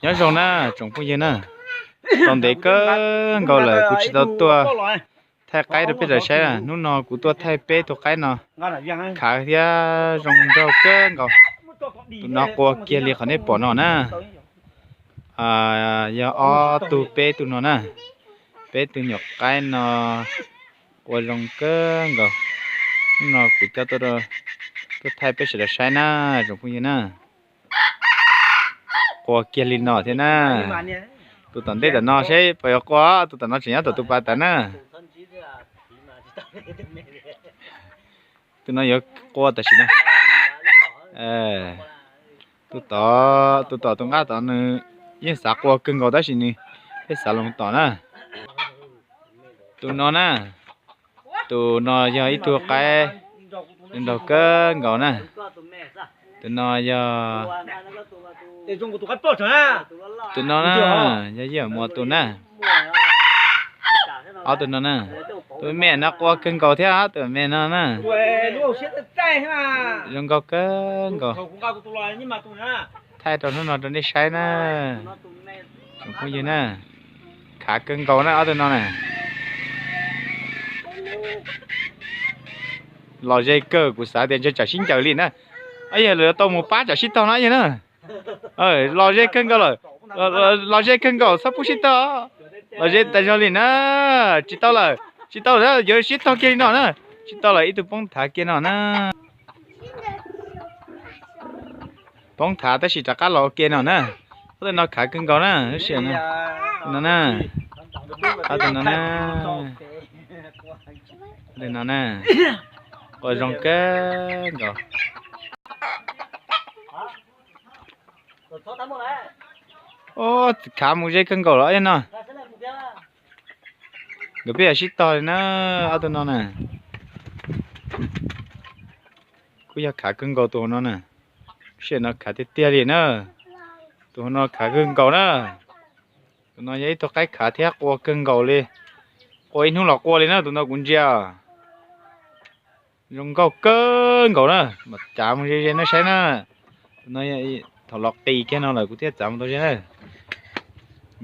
Nyob zoo na tsoom phooj ywg na, tau ntev kawg nkaus lawm kuv tsis tau tuaj thaij qaib rau peb sawv daws saib na. Hnub no kuv tuaj thaij peb tus qaib no khav thiab zoo nraug kawg nkaus. Tus no qua kiag li qhov nej pom no na. Yog ob tug peb tug no na, peb tug nyuam qaib no qua zoo kawg nkaus. Hnub no kuv coj tuaj thaij peb sawv daws saib na, tsoom phooj ywg na. Qua kiag li no thiab na. Tus tom ntej tom no seb puas yuav qua, tus tom no tseem nyob tom tus pas tawv na. Tus no yuav qua tam sim no. Tus tom, tus tom tus nqaj tod nws yeej xav qua kawg nkaus tab sis nws pheej xav los tom na. Tus no na, tus no yog ib tug qaib nraug kawg nkaus na. Tus no yog, tus no na, yog Yij Muas tus na. Ob tug no na, tus me me no qua kawg nkaus thiab, ob tug me me no na. Zoo nkauj kawg nkaus. Thaij rau hnub no rau nej saib na, tsoom phooj ywg na. Khav kawg nkaus na ob tug no na. Los ze kawg, kuv xav tias ntshe tsam sib ncaws li na. Yog lawv tau mus pab tsam sib tog no yog na. Los ze kawg nkaus lawm. Los ze kawg nkaus, txhob pub sib tog. Los ze tas zog li na. Tsis tau lawm, tsis tau lawm, yuav sib tog kiag li no na. Tsis tau lawm, ib tug poob thav kiag no na. Poob thav tab sis rov qab los ua ke no na. Ob tug no khav kawg nkaus na, lub sij hawm no na. Ob tug no na. Ob tug no na. Qua zoo kawg nkaus. Khav mus ze kawg nkaus los no. Nkawd peb yog sib tog li na, ob tug no na. Kuj yog khav kawg nkaus tus hauv no na. Sij hawm no khav tiag tiag li na. Tus hauv no khav kawg nkaus na. Tus no yog ib tug qaib khav thiab qua kawg nkaus li. Qua ib hnub los qua li na, tus no kuv ntsia. Zoo nkauj kawg nkaus na, mas txav mus ze ze nej saib na. Tus no thaum los qis kiag no lawm kuv thiaj txav mus tau ze na.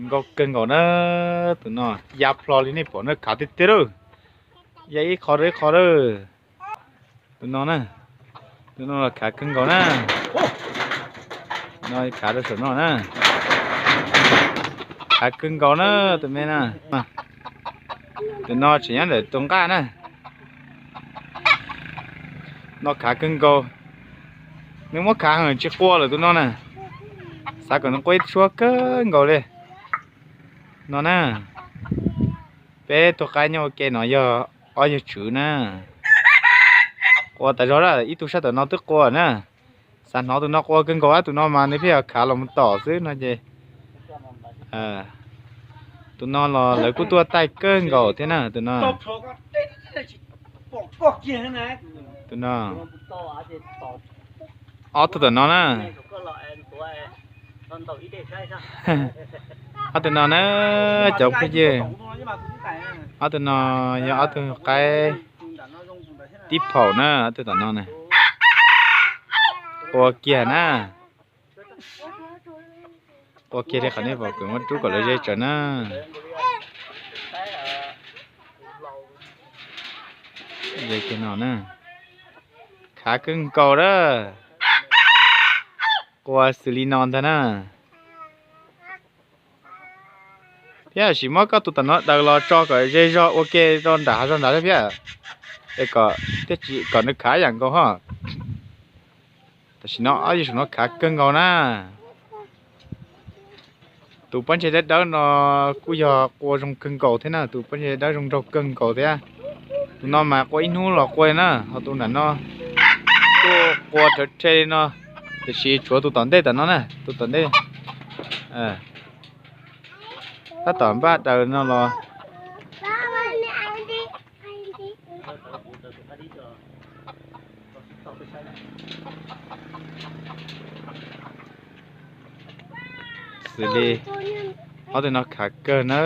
Nkauj kawg nkaus na, tus no ya plho li nej pom na, khav tiag tiag lawm. Ya ib qho rau ib qho lawm. Tus no na, tus no los khav kawg nkaus na. No khav rau saum no na. Khav kawg nkaus na tus me na. Tus no tseem nyob ntawm tus nqaj na. No khav kawg nkaus. Nws muab khav heev tsis qua lawm tus no na. Xav kom nws qua ib suab kawg nkaus li. No na, peb tug qaib nyob ua ke no yog ob yawg tswv na. Qua tas zog, ib tug sab tom no twb qua na. Xav hnov tus no qua kawg nkaus, tus no mas nws pheej yog khav los mus tom xwb no ces. Tus no los lawv kuj tuaj taij kawg nkaus thiab na tus no. Tus no, ob tug tom no na. Ob tug no na, cov phooj ywg, ob tug no yog ob tug qaib tib phaum na, ob tug tom no na. Qua kiag na. Qua kiag li qhov nej pom kuv muab rub kom lawv ze tsawv na. Ze kiag no na. Khav kawg nkaus na. Qua xws li no ntag na. Thiab sim muab koj tus tom no daws los tso kom ze zog ua ke rau nram hav zoov nrad thiab, es kom, kom nws khav ib yam nkaus ho. Tam sim no ob yawg saum no khav kawg nkaus na. Tus pob ntseg dawb dawb no kuj yog qua zoo kawg nkaus thiab na, tus pob ntseg dawb zoo nraug kawg nkaus thiab. Tus no mas qua ib hnub los qua na, ho tus nram no kuj qua rhawv rhe li no, tiam sis tshuav tus tom ntej tom no na, tus tom ntej tab tom npaj daws no los. Xws li ob tug no khav kawg na,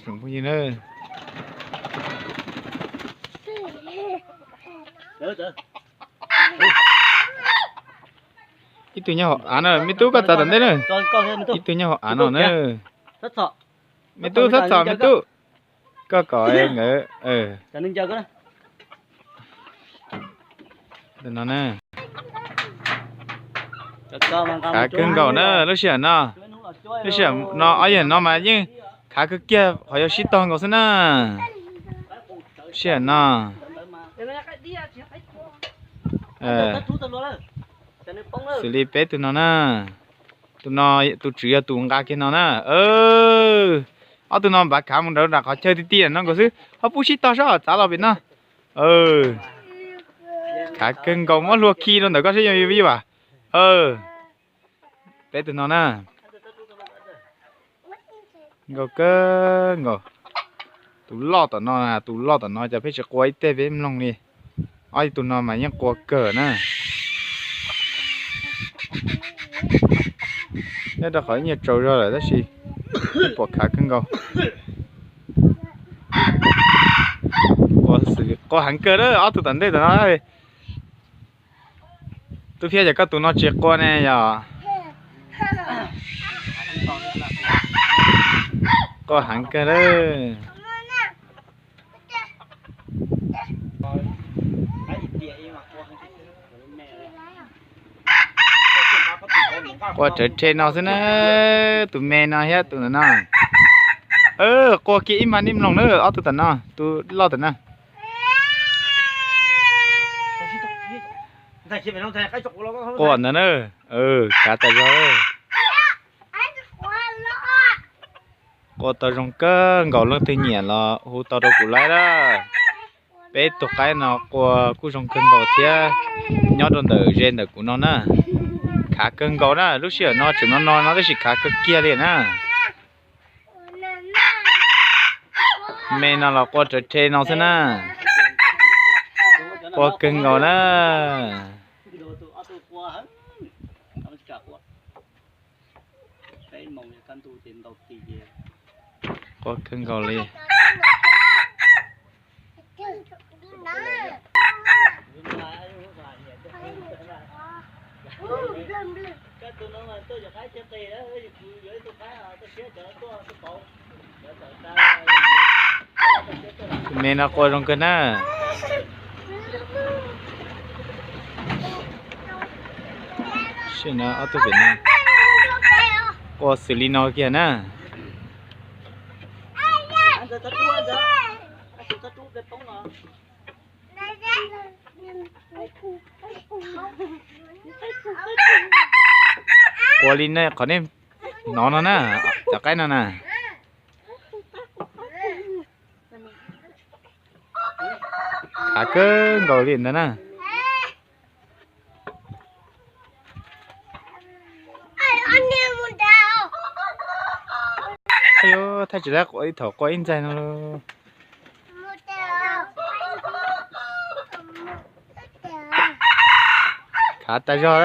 tsoom phooj ywg na. Ib tug nyob hauv av na, me tub koj txav tom ntej na. Ib tug nyob hauv av no na. Me tub txhob txhom me tub. Koj kom nkawd no na. Khav kawg nkaus na lub sij hawm no. Lub sij hawm no ob yawg no mas yeej khav kawg kiag, qhov yuav sib tog nkaus xwb na. Sij hawm no xws li peb tug no na. Tus no, tus tswv yog tus nqa kiag no na. Ob tug no npav khav mus nram qhov chaw ti ti no nkaus xwb, ho pub sib tog sab txav los pem no. Khav kawg nkaus, muab hlua khi rau ntawm koj seb yuav, yuav, yuav. Peb tug no na. Nkaus kawg nkaus. Tus loj tom no, tus loj tom no cas peb tsis qua ib teg peb mloog li. Ob tug no mas yeej qua kawg na. Nyob rau qhov ib nyuag tsaus zog lawm tab sis pom khav kawg nkaus. Qua xws li qua heev kawg na, ob tug tom ntej tom no. Tub Phiab, cas koj tus no tsis qua ne yog? Qua heev kawg lawm. Qua rawv rhe no xwb na, tus me no thiab tus ntawm no. Qua kiag ib mag nej mloog na, ob tug tom no, tus loj tom no. Qua ntawd na, khav tas zog. Qua tau zoo kawg nkaus, leej twg nyiam los hu tau rau kuv laib lawm. Peb tug qaib no qua kuj zoo kawg nkaus thiab, nyob rau ntawm ze ntawm kuv no na. Khav kawg nkaus na, lub sij hawm no tseem no no no tab sis khav kawg kiag li na. Me no los qua rawv rhe no xwb na. Qua kawg nkaus na. Qua kawg nkaus li. Tus me no qua zoo kawg na. Sim no ob tug pem no qua xws li no kiag na. Qua li nej, qhov nej hnov no na, cov qaib no na. Khav kawg nkaus li ntawd na. Thaij tsis tau, thaum qua ib ntxaig no. Khav tas zog.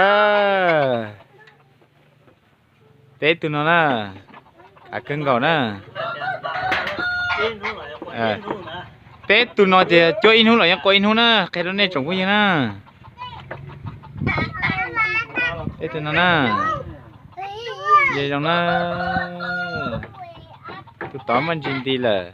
Peb tug no na, khav kawg nkaus na. Peb tug no ces cuab ib hnub los yeej qua ib hnub na, qhia rau nej tsoom phooj ywg na. Peb tug no na, zoo na, tus tod muaj ntsis nti lawm.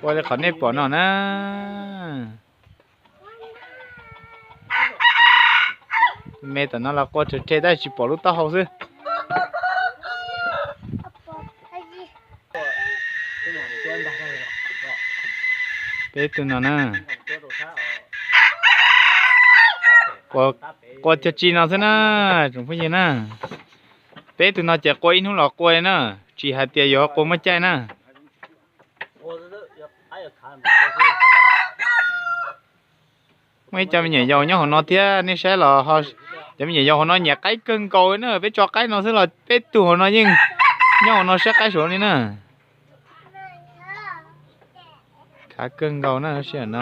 Qua li qhov nej pom no na. Me tom no los qua rhe rhe tab sis tsis pom lub taub hau xwb. Peb tug no na, qua cog tsi no xwb na, tsoom phooj ywg na. Peb tug no ces qua ib hnub los qua li na, tsis hais tias yuav qua muaj caij na. Muaj ib co me nyuam yaus nyob hauv no thiab, nej saib los cov me nyuam yaus hauv no nyiam qaib kawg nkaus na, peb tso qaib no xwb los peb tug hauv no yeej nyob hauv no saib qaib suav li na. Khav kawg nkaus na, sij hawm no.